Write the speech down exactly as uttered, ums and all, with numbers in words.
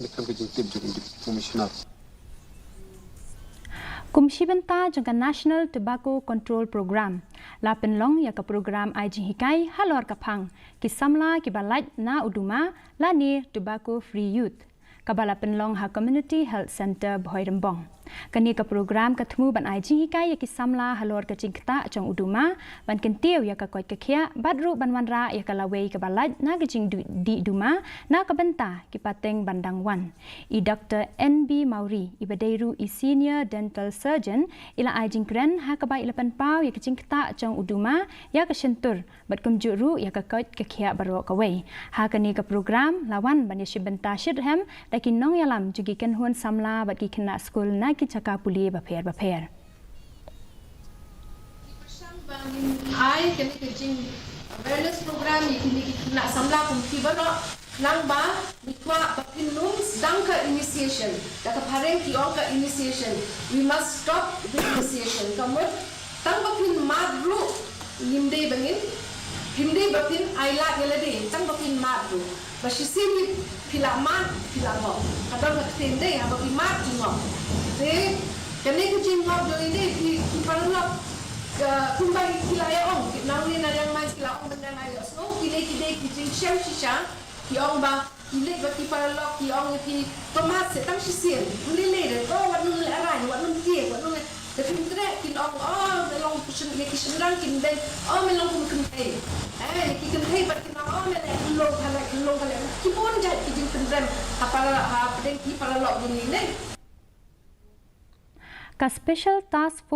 Kum shi bynta jong ka National Tobacco Control Program, la pynlong ïa ka program ai jinghikai halor ka phang ki samla kiba lait na u duma lane Tobacco Free Youth, kaba la pynlong ha Community Health Centre Bhoirymbong. Kane ka program ka thmu ban ai jinghikai ïa ki samla halor ka jingktah jong u duma, ban kyntiew ïa ka koit ka khiah, bad ruh ban wanrah ïa ka lawei kaba lait na ka jingdih duma na ka bynta ki pateng ban dang wan. I Doctor N B Mawrie, iba dei ruh i Senior Dental Surgeon, i la ai jingkren ha kaba i la pynpaw ïa ka jingktah jong u duma ïa ka shyntur, bad kumjuh ruh ïa ka koit ka khiah baroh kawei. Ha kane ka program la wan ban ïashim bynta shitrhem da ki nongïalam jong ki kynhun samla bad ki khynnah skul na ki jaka pule bapher bapher. Ai kane ka jing awareness program ïa kine ki khynnah samla kum ki baroh, nang ba ngi kwah ba phin ym sdang ka initiation. Da ka phareng ki ong ka initiation. We must stop the initiation. Ka mut tang ba phin mad ruh ngim dei ba ngin, phim dei ba phin ai lad ïa lade, tang ba phin mad ruh. Ba shisien hi phi la mad, phi la ngop. Ka don ka ktien dei, haba phi mad phi ngop. Te kane ka jingngop jong ngi dei, phi, phi paralok, ka, kumba ki la ïa ong, ki nang ne na Riang Mines ki la ong, ban dang ai ïa snow, kine ki dei ki jingshem shisha, ki ong ba ki leit bad ki paralok, ki ong ïa phi, to mad seh tang shisien. Ym lei lei de, to wat nym lehrain, wat nym tieng, wat nym leh. Te phim treh kin ong, oh, me long kum shin, ïa ki shynrang kin beiñ, oh, me long kum kynthei. Eh, ïa ki kynthei pat kin ong, oh, me leh khyllung, ka leh khyllung, ka leh. Ki bun jait ki jingpynrem ha para, hapdeng ki paralok jong ngi ne. Ka Special Task Force